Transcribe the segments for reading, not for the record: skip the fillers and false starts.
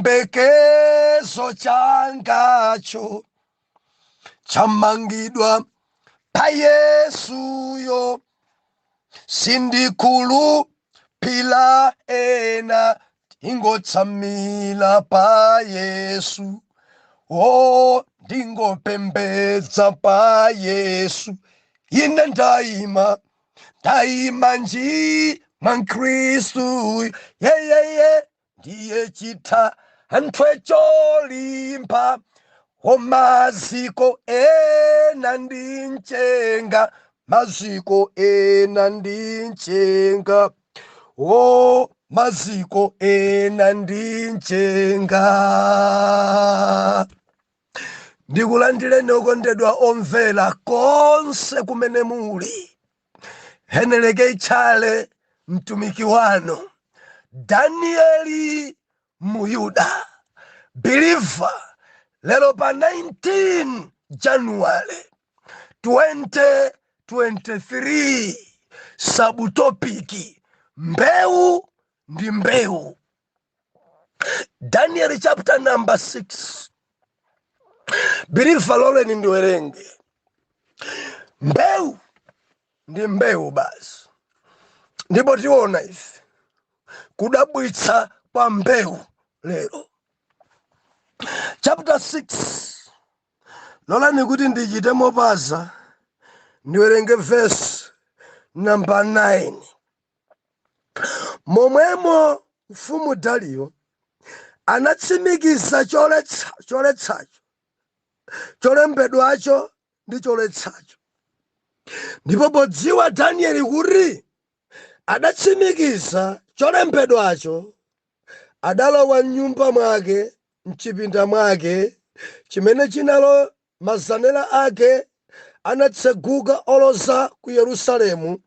Chiyembekezo changacho chamangidwa pa Yesuyo, sindikhulupira ena, ndingotsamila pa Yesu. O, ndingopembedza pa Yesu. Ine ndayima, ndayima nji mwa Khristu. Yeyeye, ndiye chithanthwe cholimba, maziko ena ndi mchenga, maziko ena ndi mchenga, o, maziko ena ndi mchenga. Ndikulandireni okondedwa omvera konse kumene muli. Heneleke Itchale, mtumiki wanu Danieli Muyuda believer, lero pa 19 January 2023, subtopic mbewu ndi mbewu. Daniel chapter number 6. Believer, loleni ndiwerenge. Mbewu ndi mbewu basi, ndipo tiona ife kudabwitsa kwa mbewu lero. Chapter 6, lolani kuti ndichite mopaza, ndiwerenge verse number 9. Momwemo mfumu Dariyo anatsimikiza choletsacho cholembedwacho ndi choletsacho. Ndipo podziwa Danieli kuti adatsimikiza cholembedwacho, adalowa mnyumba mwake, mchipinda mwake chimene chinalo mazenera ake anatseguka oloza ku Yerusalemu,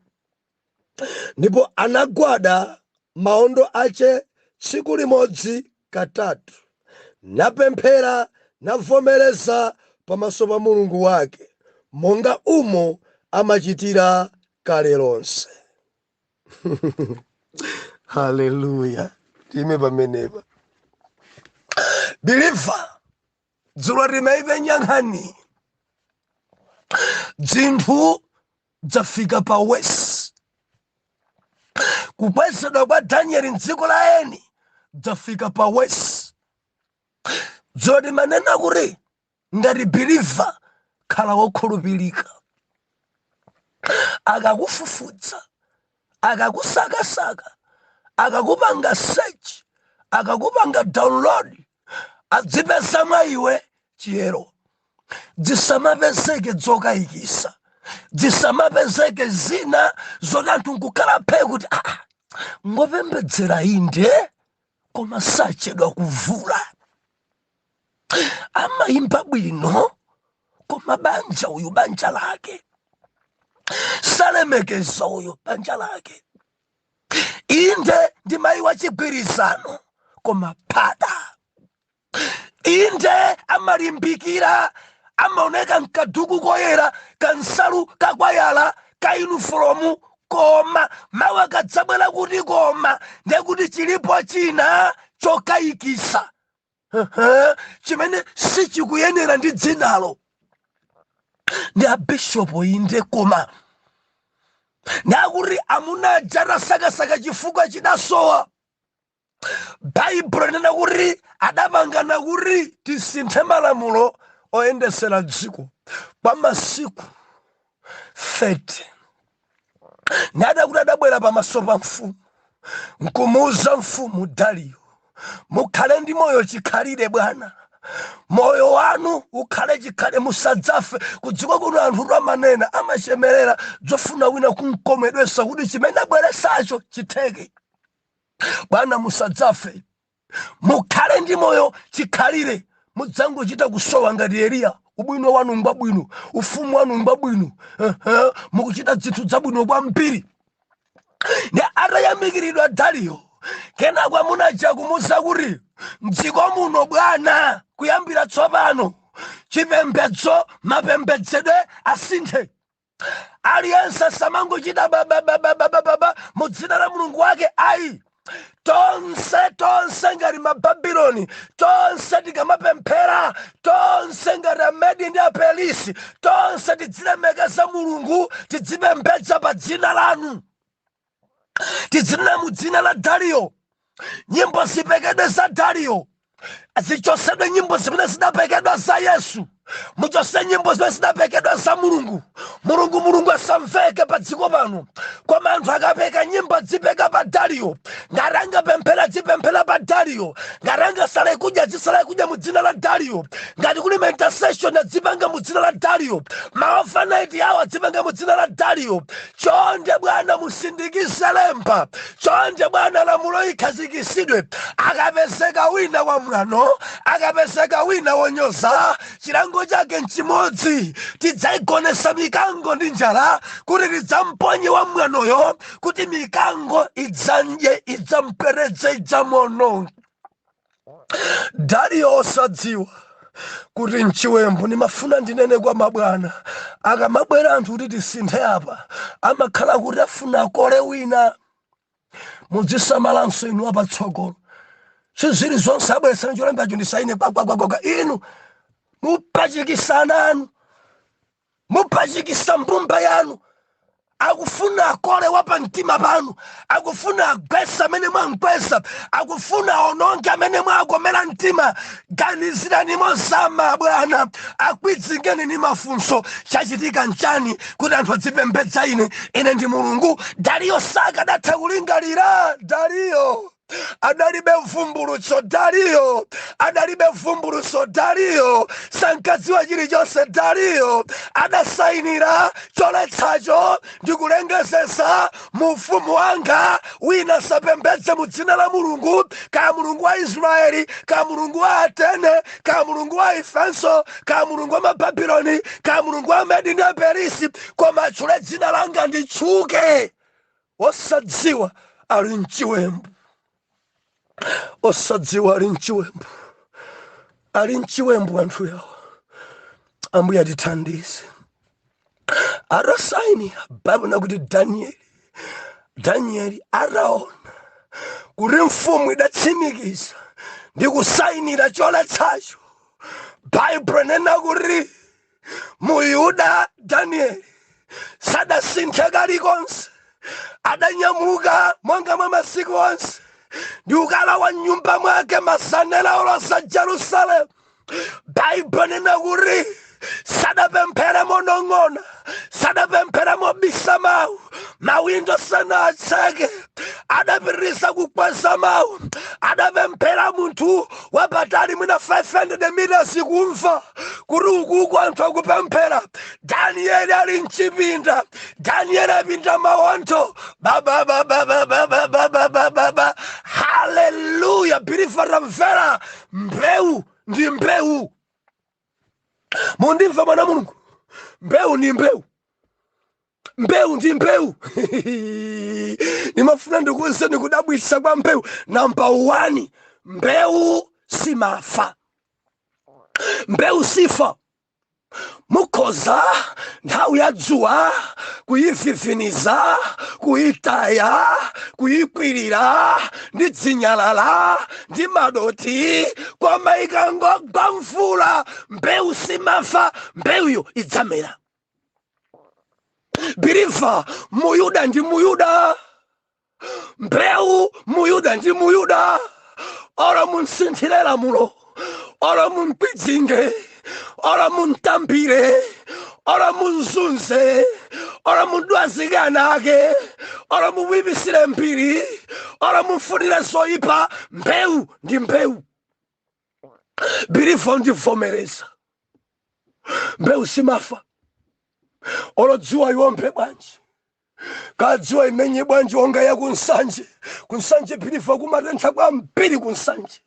ndipo anagwada maondo ache tsiku limodzi katatu, napemphera navomereza pamaso pa Mulungu wake, monga umo amachitira kale lonse. Haleluya! Time pamenepa, believer. Dzulo timaipenya nkhani, dzinthu dzafika pa worse. Kukwezedwa kwa Danieli mdziko la eni dzafika pa worse. Dzulo timanena kuti ngati believer, khala wokhulupirika. Akakufufutsa, akakusakasaka, akakupanga search, akakupanga download, adzipeza mwa iwe chiyero. Zisamapezeke zokayikisa, zisamapezeke zina zoti anthu nkukhala phe kuti aa, ngopembedzera inde, koma sachedwa kuvula, amayimba bwino, koma banja uyu, banja lake salemekeza uyu, banja lake inde ndi mayi wa chigwirizano, koma phada inde amalimbikira, amaoneka mkaduku koyera, kansalu kakwayala, ka uniform, koma mawu akadzabwera kuti koma, ndekuti chilipo china chokayikisa chimene sichikuyenera ndi dzinalo. Ndi abishopu inde, koma ndakuti amuna aja atasakasaka chifukwa chidasowa. Baibulo linena kuti adapangana kuti tisinthe malamulo oyendesera dziko kwa masiku 30. Nada kuti adabwera pamaso pa mfumu nkumuuza mfumu Dariyo, "Mukhale ndi moyo chikhalire bwana, moyo wanu ukhale chikhale, musadzafe." Kudziko kuno anthu amanena, amachemerera zofuna wina kumkomedwesa kuti chimene abweresacho chitheke. "Bwana, musadzafe, mukhale ndi moyo chikhalire, mudzangochita kusowa ngati Eliya. Ubwino wanu ngwabwino, ufumu wanu ngwabwino, mukuchita zinthu zabwino kwambiri." Ndi atayamikiridwa Dariyo, kenako amunaja kumuza kuti mdziko muno bwana, kuyambira tsopano chipembedzo, mapembedzedwe asinthe. Aliyense samangochita babababababa mu dzina la Mulungu wake ayi. Tonse, tonse ngati Mababuloni, tonse tikamapemphera, tonse ngati Amedi ndi Aperisi, tonse tidzilemekeza Mulungu, tidzipembedza pa dzina lanu, tidzinena mu dzina la Dariyo. Nyimbo zipekedwe za Dariyo, zichosedwe nyimbo zimene zidapekedwa za Yesu, muchose nyimbo zimene zidapekedwa za Mulungu. Mulungu, Mulungu asamveke pa dziko pano, koma anthu akapeka nyimbo adzipeka pa Dariyo. Ngati angapemphera, adzipemphera pa Dariyo. Ngati angasale kudya, adzisale kudya mu dzina la Dariyo. Ngati kuli intercession, adzipanga mu dzina la Dariyo. Ma overnight awo adzipanga mu dzina la Dariyo. Chonde bwana, musindikize lemba. Chonde bwana, lamulo ikhazikisidwe. Akapezeka wina wa mwano, akapezeka wina wonyoza, chilango chake nchimodzi: tidzayigonesa mikango ndi njala kuti tidzamponye wa mwanoyo, kuti mikango idzadye, idzamperedze, idzamuononge. Dariyo osadziwa kuti mchiwembu. Ndimafuna ndinene kwa mabwana, akamabwera anthu kuti tisinthe apa, amakhala kuti afuna akole wina. Mudzisamalanso inu apatsogolo. Sizili zonse abweresana cholembacho ndisaine kwakwakwakwakwa. Inu mupachikisana anu, mupachikisa mbumba yanu. Akufuna akole wapamtima panu, akufuna agwesa amene mwamkweza, akufuna aononge amene mwakomera mtima. Ganizirani mozama bwana, akwidzingeni ni mafunso: chachitika nchani kuti anthu adzipembedza ine? Ine ndi Mulungu. Dariyo sakadatha kulingalira. Dariyo adalibe vumbulutso. Dariyo adalibe vumbulutso. Dariyo sankadziwa chilichonse. Dariyo adasayinira choletsacho ndi kulengezesa mu ufumu wanga wina sapembedze mu dzina la Mulungu, kaya Mulungu wa Israeli, kaya Mulungu wa Atene, kaya Mulungu wa Efeso, kaya Mulungu wa Mababuloni, kaya Mulungu wa Medi ndi Aperisi, koma atchule dzina langa nditchuke. Osadziwa ali mchiwembu, osadziwa ali mchiwembu, ali mchiwembu anthu yawo. Ambuye atithandize. Atasainira, Baibulo nakuti Danieli ataona kuti mfumu idatsimikiza ndi kusayinira choletsacho, Baibulo nena kuti Muyuda Danieli sadasinthe kalikonse. Adanyamuka monga mwa masiku onse ndi kukalowa mnyumba mwake masanela olosa Jerusalemu. Baibulo nena kuti sadapemphere monong'ona, sadapemphere mobisa mawu, mawindo sanatseke, adapitiriza kukweza mawu, adapemphera munthu wapatali mwina 500 meters kumva kuti ukuku anthu akupemphera, Danieli ali mchipinda, Danieli apinda mawondo bababababababababa. Haleluya! Believer, tamvera, mbewu ndi mbewu. Mundimva, mwana Mulungu? Mbewu ndi mbewu, mbewu ndi mbewu. Nimafuna ndikuwuzeni kudabwitsa kwa mbewu. Number 1, mbewu simafa, mbewu sifa. Mukhoza nthawi ya dzuwa kuyiviviniza, kuyitaya, kuyikwirira ndi dzinyalala ndi madoti, koma ikangogwa mvula, mbewu simafa, mbewuyo idzamera. Believer, Muyuda ndi Muyuda, mbewu Muyuda ndi Muyuda. Olo munsinthire lamulo, olo munkwidzinge, olo muntambire, olo munzunze, olo mudwazike ana ake, olo mumuipisire mbiri, olo mumfunire zoyipa, mbewu ndi mbewu. Believer, ndivomereza, mbewu simafa. Olo dzuwa iwombe bwanji, kadziwa imenye bwanji, onga ya kuNsanje. KuNsanje, believer, kumatentha kwambiri kuNsanje,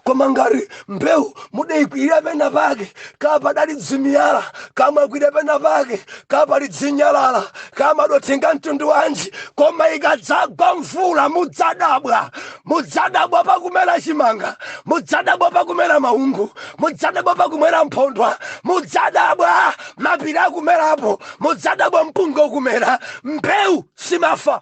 koma ngati mbewu mudayikwirira pena pake, kapadali dzimiyala, kamwakwira pena pake, kapali dzinyalala, kamadothinga mtundu wanji, koma ikadzagwa mvula mudzadabwa. Mudzadabwa pakumera chimanga, mudzadabwa pakumera maungu, mudzadabwa pakumera mphondwa, mudzadabwa mapiri akumerapo, mudzadabwa mpunga ukumera. Mbewu simafa.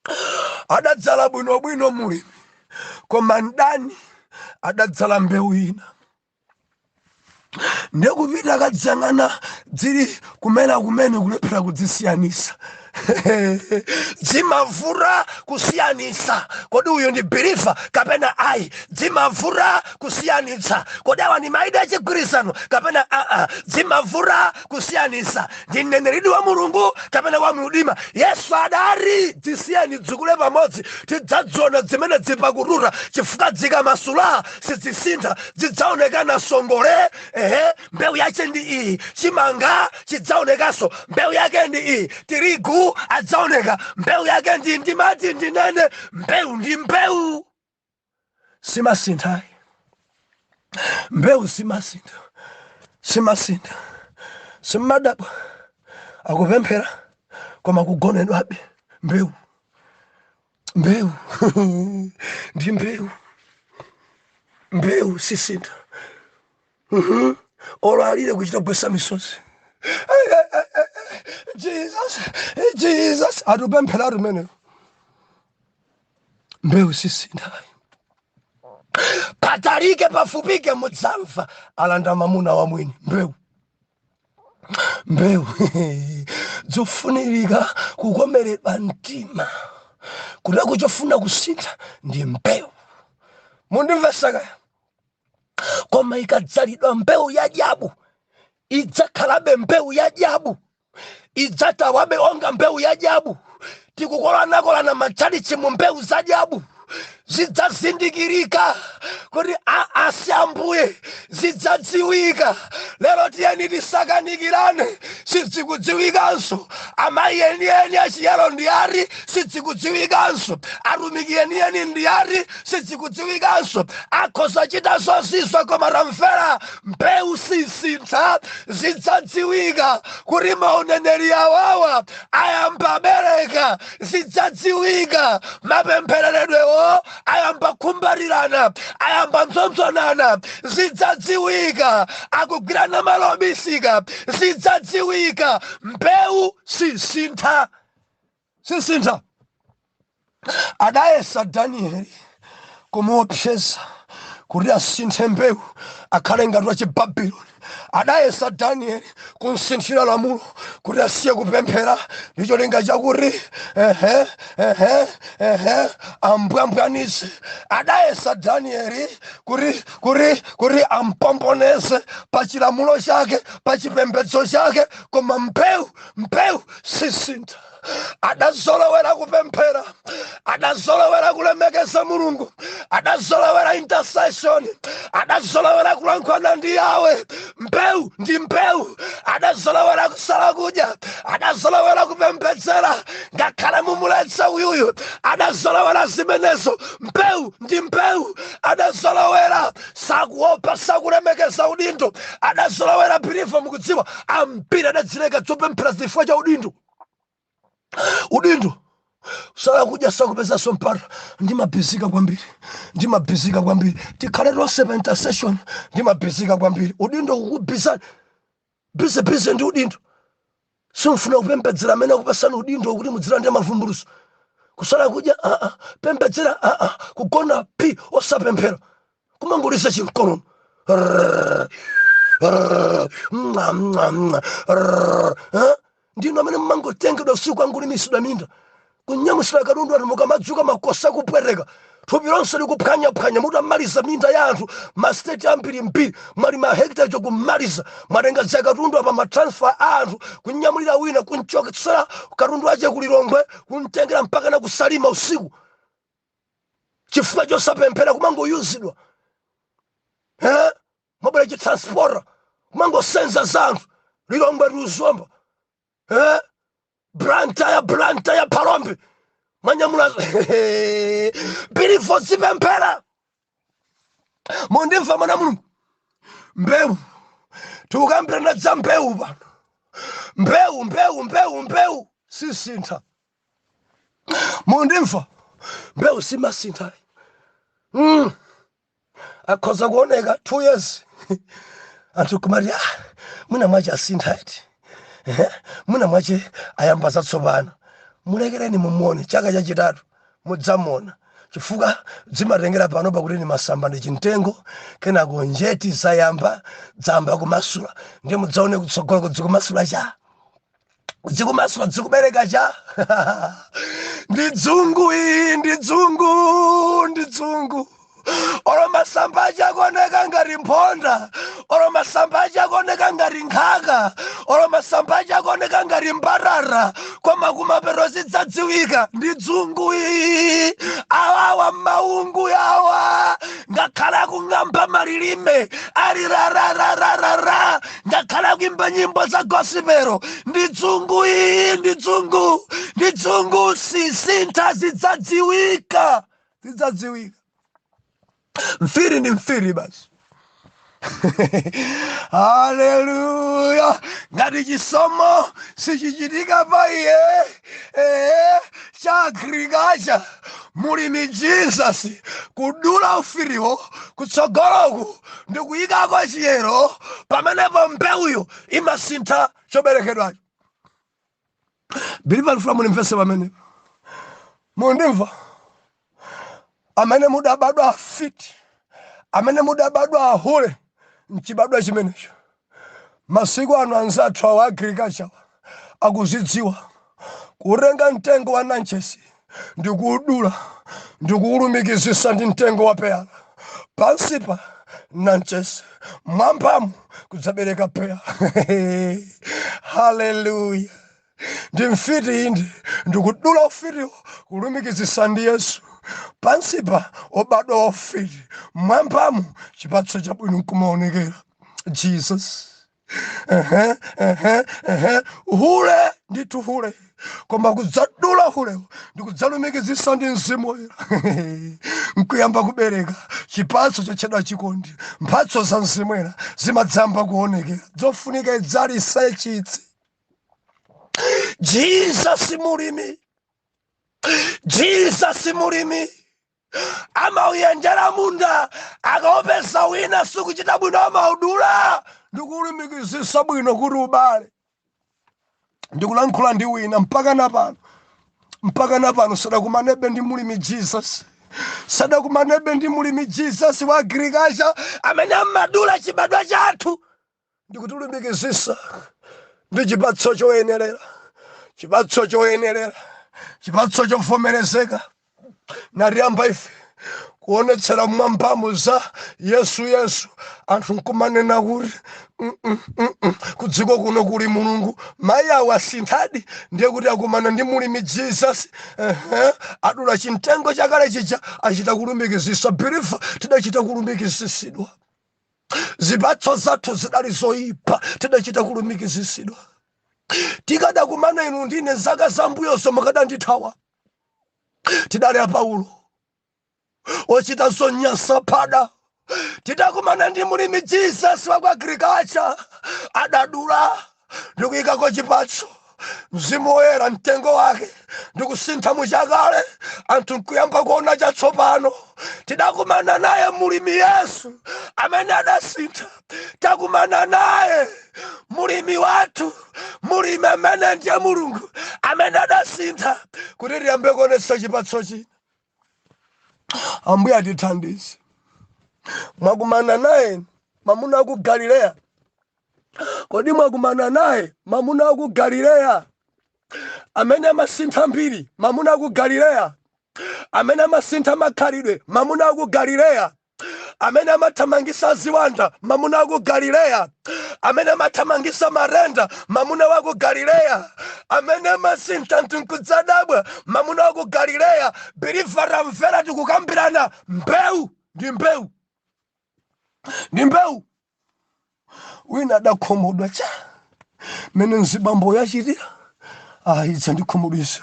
Adadzala bwinobwino mulimi, koma mdani adadzala mbewu ina. Ndekupita kadzang'ana dzili kumena kumene kulephera kudzisiyanisa. Dzimavura kusiyanisa, kodi uyu ndi believer kapena ayi? Dzimavura kusiyanitsa, kodi awa ndi ma ID achigwirizano kapena aa? Dzimavura kusiyanisa, ndi mneneridi wa Mulungu kapena wa mudima? Yesu adari, "Dzisiyeni dzikule pamodzi, tidzadziona zimene dzipakutura, chifukwa dzikamasula sidzisintha, zidzaonekana songole. Ehe, mbewu yache ndi iyi. Chimanga chidzaonekanso, mbewu yake ndi iyi. Tirigu adzaoneka, mbewu yake ndi." Ndimati ndinene, mbewu ndi mbewu, simasinthayi. Mbewu simasintha, simasintha. Simmadabwa akupemphera koma kugonedwabe. Mbewu, mbewu ndi mbewu, mbewu sisintha. Olo alire, kuchita kugwesa misozi, "Jesus, Jesus," atupemphera atumeneyo. Mbewu sisintha. Patalike pafupike, mudzamva alanda mamuna wa mwini. Mbewu, mbewu zofunirika kukomeredwa mtima kutako, chofuna kusintha ndi mbewu. Mundimvesa kaya? Koma ikadzalidwa mbewu ya dyabu, idzakhalabe mbewu ya dyabu, idzatawabe onga mbewu ya dyabu. Tikukolanakolana matchalichi mu mbewu za dyabu. Zidzazindikirika kuti asi Ambuye, zidzadziwika. Lero tiyeni tisakanikirane, sidzikudziwikanso amayi enieni achiyero ndi ari, sidzikudziwikanso atumiki enieni ndi ari, sidzikudziwikanso. Akhoza chita zozizwa, koma tamvera, mbewu sisintha. Zidzadziwika kuti mauneneri awawa ayamba bereka, zidzadziwika mapemphereredwewo ayamba khumbatirana, ayamba nzonzonana, zidzadziwika akugwirana malo obisika, zidzadziwika. Mbewu sisintha, sisintha. Adayesa Danieli kumuopseza kuti asinthe mbewu, akhale ngati wa Chibabuloni. Adayesa Danieli kumsinthira lamulo kuti asiye kupemphera, ndi cholinga chakuti ehe ehe ehe ambwambwanise. Adayesa Danieli kuti ampomponeze pa chilamulo chake, pa chipembedzo chake, koma mbewu, mbewu sisintha. Adazolowera kupemphera, adazolowera kulemekeza Mulungu, adazolowera intercession, adazolowera kulankhulana ndi Yawe. Mbewu ndi mbewu. Adazolowera kusala kudya, adazolowera kupembedzera, ngakhale mumuletsa uyuyu, adazolowera zimenezo. Mbewu ndi mbewu. Adazolowera, sakuopa, sakulemekeza udindo, adazolowera. Believer, mukudziwa ambiri adadzileka zopemphera zifukwa cha udindo. Udindo, sala kudya, sakupezanso mpata. "Ndimabhizika kwambiri, ndimabhizika kwambiri. Tikhale tonse pa intercession, ndimabhizika kwambiri." Udindo kukubhizani, busy, busy ndi udindo. Simfuna kupembedzera amene akupasani udindo kuti mudzilande mavumbuluso. Kusala kudya aa, pembedzera aa, kugona pi, osapemphera, kumangolisa chimkonono. Mwa, mwa, mwa. Rrrr. Eh? Ndinu amene mmangotengedwa usiku, angulimisidwa minda, kunyamusira katundu anthu. Mukamadzuka makosa kupwereka, thupi lonse likuphwanyaphwanya, mutamaliza minda ya anthu ma state ambirimbiri, mwali mahekita chokumaliza, mwatenga zakatundu apa, ma transfer a anthu, kunyamulira wina, kunchokesera katundu ache kuLilongwe, kumtengera mpaka na kuSalima usiku, chifukwa chosapemphera, kumangoyuzidwa. Eh? Mwabwera chi transporter, kumangosenza za anthu Lilongwe tuzomba, eh? Blantyre, Blantyre, Phalombe, mwanyamula. Believer, zipemphera. Mundimva, mwana Mulungu? Mbewu, tikukambirana za mbewu pano. Mbewu, mbewu, mbewu, mbewu sisintha. Mundimva? Mbewu simasintha. Akhoza kuoneka 2 years, anthu kumati, "Ah, mwina mwache asintha iti. Mwina mwache ayamba zatsopano." Mulekereni mumuone chaka chachitatu, mudzamuona, chifukwa zimatengera pano pakuti ni masamba ndi chimtengo, kenako njeti zayamba, dzamba kumasula, ndiye mudzaone kutsogolo kudzikumasula cha dzikumasula, dzikubereka cha. Ndi dzungu iyi, ndi dzungu, ndi dzungu. Olo masamba achakuoneka ngati mphonda, olo masamba achakuoneka ngati nkhaka, olo masamba achakuoneka ngati mbarara, koma kumapeto zidzadziwika. Ndi dzungu iyi, awawa maungu yawa, ngakhale akung'amba malilime ali rararararara, ngakhale akuimba nyimbo za gospel, ndi dzungu iyi, ndi dzungu, ndi dzungu, sisintha. Zidzadziwika, zidzadziwika. Mfiri ndi mfiri basi. Haleluya! Ngati chisomo sichichitika pa iye, cha agriculture, mulimi Jesus kudula ufiriwo kutsogoloku ndikuyikako chiyero, pamenepo mbewuyo imasintha choberekedwacho. Believer, ndifuna munimvese pamenepo. Mundimva? Amene mudabadwa afiti, amene mudabadwa ahule, mchibadwa chimenecho, masiku ano anzathu awa agriculture akuzidziwa kutenga mtengo wa nanchesi ndikuudula, ndikuulumikizisa ndi mtengo wa peyala. Pansipa nanchesi, mwambamu kudzabereka peya. Haleluya! Ndi mfiti indi, ndikudula ufitiwo, kulumikizisa ndi Yesu. Pansipa obadwa wafiti, mwambamu chipatso chabwino nkumaonekera. Jesus. Ehe, ehe, ehe. Hule ndithu hule, koma kudzadula hulewo ndikudzalumikizisa ndi Mzimu Woyera, nkuyamba kubereka chipatso chotchedwa chikondi. Mphatso za Mzimu Woyera zimadzamba kuonekera. Zofunika idzalise chitsi. Jesus mulimi, Jesus mulimi amauyendera munda, akaopeza wina sikuchita bwino, amaudula ndikulumikizisa bwino kuti ubale. Ndikulankhula ndi wina, mpaka napano, mpaka napano sadakumanebe ndi mulimi Jesus, sadakumanebe ndi mulimi Jesus wa agriculture amene amadula chibadwa chathu ndikutilumikizisa ndi chipatso choyenerera, chipatso choyenerera, chipatso chovomerezeka. Nariyamba ife kuonetsera mwambamu za Yesu, Yesu, anthu nkumanena kuti, kudziko kuno kuli Mulungu, mayi awo asinthadi." Ndiye kuti akumana ndi mulimi Jesus. Ehe, adula chimtengo chakale chija, achita kulumikizisa. Believer, tidachita kulumikizisidwa. Zipatso zathu zidali zoyipa, tidachita kulumikizisidwa. Tikadakumana inu ndine zaka zambuyozo, mukadandithawa. Tidali a Paulo ochita zonyasa phada. Titakumana ndi mulimi Jesus wa ku agriculture, adadula ndikuyikako chipatso, Mzimu Woyera, mtengo wake, ndikusintha muchakale, anthu nkuyamba kuona chatsopano. Tidakumana naye mulimi Yesu amene adasintha. Takumana naye mulimi wathu, mulimi amene ndiye Mulungu amene adasintha kuti tiyambe kuonetsa chipatso china. Ambuye atithandize. Mwakumana naye mwamuna wa ku Galileya? Kodi mwakumana naye mwamuna wa ku Galileya amene amasintha mbiri, mwamuna wa ku Galileya amene amasintha makhalidwe, mwamuna wa ku Galileya amene amathamangisa ziwanda, mwamuna wa ku Galileya amene amathamangisa marenda, mwamuna wa ku Galileya amene amasintha nkudzadabwa, mwamuna wa ku Galileya? Believer, tamvera, tikukambirana mbewu. Ndi mbewu, ndi mbewu. Wina adakhumudwa cha mene mzibambo yachitira, idza ndikhumudwisa.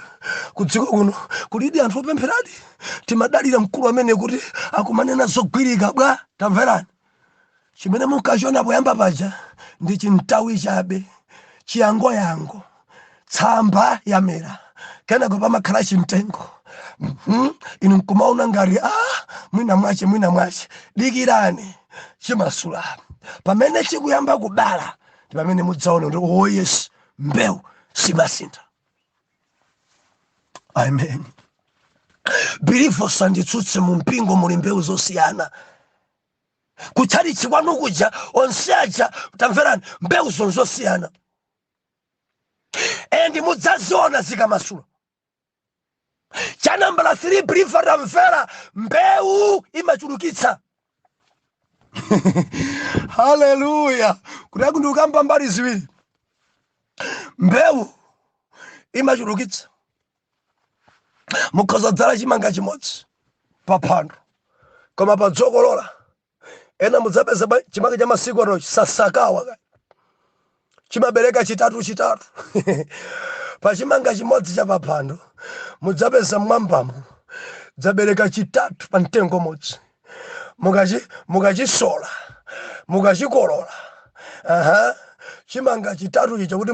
Kudziko kuno kulidi anthu opempheradi? Timadalira mkulu amene kuti akumanena zogwirika bwa. Tamverani, chimene munkachiona poyamba paja ndi chintawi chabe, chiyangoyango, tsamba yamera, kenako pamakhala chimtengo. Inu nkumaona ngati mwina mwache, mwina mwache. Dikirani, chimasula. Pamene chikuyamba kubala ndi pamene mudzaona kuti, oh yes, mbewu simasintha. Amen. Believer, sanditsutse, mu mpingo muli mbewu zosiyana. Kutchalichi kwanu kuja, onse aja, tamverani, mbewu zonzosiyana, and mudzaziona zikamasula. Cha nambala 3, believer, tamvera, mbewu imachulukitsa. Haleluya! Kuti ndikukamba mbali ziwiri. Mbewu imachulukitsa. Mukhoza dzala chimanga chimodzi pa phando, koma pa dzokolola ena mudzapeza chimanga cha masiku ano sasakawa ka chimabereka chitatu chitatu. Pa chimanga chimodzi cha paphando mudzapeza mmwambamo dzabereka chitatu pa mtengo umodzi. Mukachisola, mukachikolola, aha, chimanga chitatu chicha kuti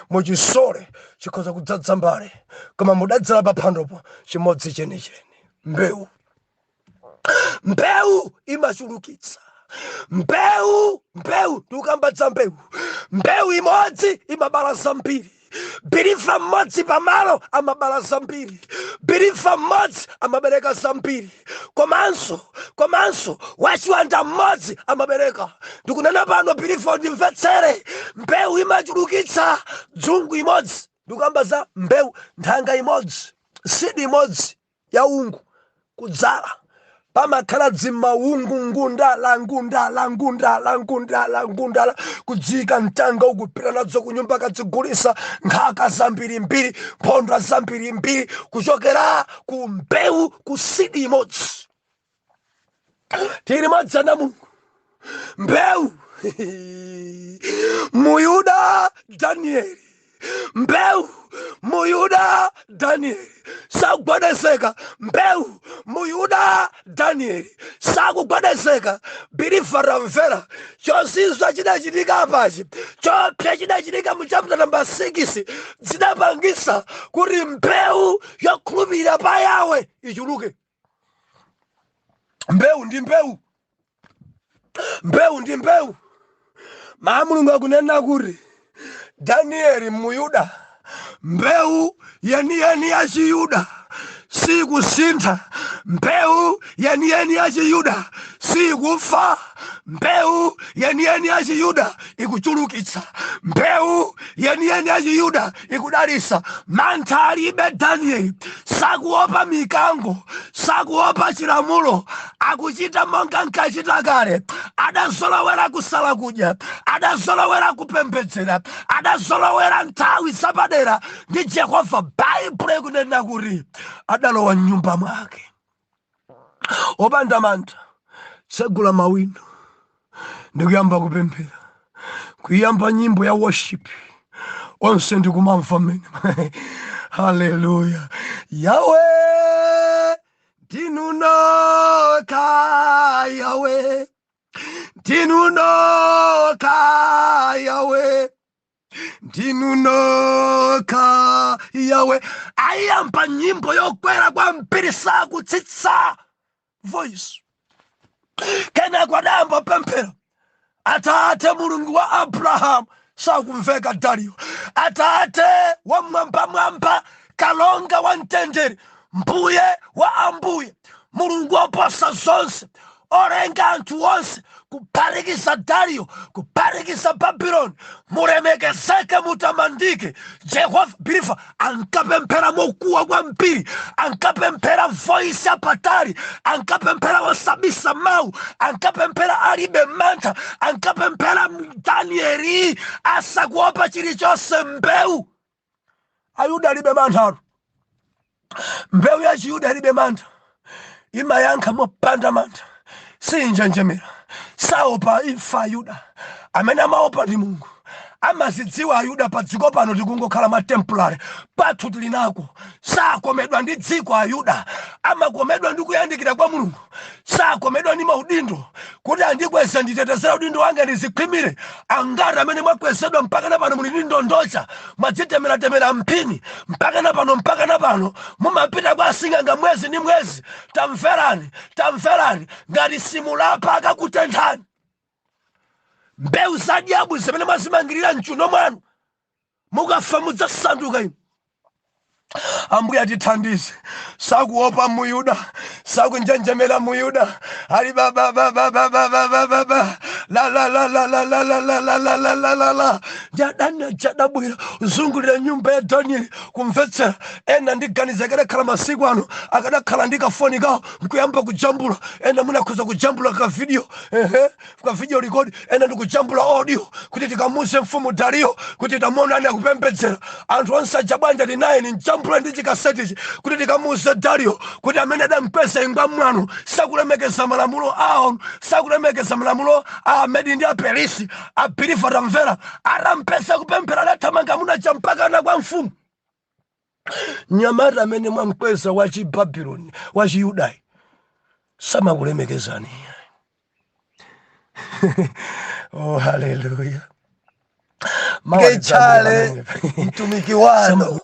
muchisole chikhoza kudzadza mbale, koma mudadzala paphandopo chimodzi chenicheni. Mbewu, mbewu imachulukitsa. Mbewu, mbewu, tikukambadza mbewu. Mbewu imodzi imabala zambiri. Believer mmodzi pamalo amabala zambiri. Believer mmodzi amabereka zambiri. Komanso wachiwanda mmodzi amabereka. Ndikunena pano, believer, ndimvetsere, mbewu imachulukitsa. Dzungu imodzi, ndikukamba za mbewu, nthanga imodzi, seed imodzi ya ungu kudzala, pamakhala dzimaungu, ngundala, ngundala, ngundala, ngundala, ngundala, kudzika mtanga ukupita nadzo kunyumba, kadzigulisa, nkhaka zambirimbiri, mphondwa zambirimbiri, kuchokera ku mbewu, ku seed imodzi. Tili madzana Mulungu. Mbewu, Muyuda Danieli, mbewu, Muyuda Danieli sakugwedezeka. Mbewu, Muyuda Danieli sakugwedezeka. Believer, tamvera, chozizwa chidachitika apachi, chopsa chidachitika mu chapter number 6, zidapangisa kuti mbewu yokhulupirira pa Yawe ichuluke. Mbewu ndi mbewu, mbewu ndi mbewu. Maa Mulungu akunena kuti Danieli Muyuda, mbewu yeniyeni ya Chiyuda sikusintha, mbewu yeniyeni ya Chiyuda sikufa, mbewu yeniyeni ya Chiyuda ikuchulukitsa, mbewu yeniyeni ya Chiyuda ikudalisa. Mantha alibe Danieli, sakuopa mikango, sakuopa chilamulo, akuchita monga nkachita kale. Adazolowera kusala kudya, adazolowera kupembedzera, adazolowera nthawi zapadera ndi Jehova. Baibulo ikunena kuti adalowa mnyumba mwake opanda mantha, tsegula mawindo ndikuyamba kupemphera, kuyamba nyimbo ya worship, onse ndikumamva mmene. Haleluya! Yawe, ndinu nokha. Yawe, ndinu nokha. Yawe, ndinu nokha. Yawe. Ayamba nyimbo yokwera kwambiri, sakutsitsa voice. Kenako adayamba pemphero: "Atate, Mulungu wa Abrahamu." Sakumveka Dariyo. "Atate wa mwambamwamba, kalonga wa mtendere, mbuye wa ambuye, Mulungu woposa zonse, olenga anthu onse, kuphatikiza Dariyo, kuphatikiza Babuloni, mulemekezeke, mutamandike Jehova." Believer, ankapemphera mokuwa kwambiri, ankapemphera voice yapatali, ankapemphera osabisa mawu, ankapemphera alibe mantha, ankapemphera Danieli asakuopa chilichonse. Mbewu, Ayuda alibe mantha. Mbewu ya Chiyuda alibe mantha, imayankha mopanda mantha, sinjenjemera, saopa imfa. Ayuda amene amaopa ndi Mulungu. Amazidziwa Ayuda, pa dziko pano tikungokhala ma temporary, pathu tili nako. Sakomedwa ndi dziko. Ayuda amakomedwa ndi kuyandikira kwa Mulungu. Sakomedwa ndi maudindo, kuti andikweza, nditetezera udindo wanga, ndizikhwimire. Angati amene mwakwezedwa mpaka na pano muli ndi ndondocha, mwadzitemeratemera mphini mpaka na pano, mpaka na pano mumapita kwa asing'anga mwezi ndi mwezi? Tamverani, tamverani, ngati simulapa akakutenthani. Mbewu za dyabu zimene mwazimangirira mchuno mwanu, mukafa mudzasanduka inu. Ambuye atithandize. Sakuopa Muyuda, sakunjenjemera Muyuda, ali ba ba ba ba ba ba ba ba ba ba la la la la la la la la la la la la la la. Ndi adani aja adabwera kuzungulira nyumba ya Danieli kumvetsera. Ena ndiganiza akadakhala masiku ano akadakhala ndi kafoni kawo nkuyamba kujambula. Ena munakhoza kujambula ka video, ehe, ka video record, ena ndikujambula audio kuti tikamuze mfumu Dariyo kuti tamuonani akupembedzera anthu onse aja. Bwanja tinaye ninjambula ndi chikasetichi kuti tikamuze Dariyo kuti amene adampeza ingwa mwano sakulemekeza malamulo awo, sakulemekeza malamulo a Amedi ndi Aperisi. Abirifa tamvera, atampeza kupemphera adathamanga amunaja mpakana kwa mfumu. Nyamata amene mwamkweza wa Chibabuloni, wa Chiyudayi, samakulemekezani. Oh, haleluya! Ngechale mtumiki wanu.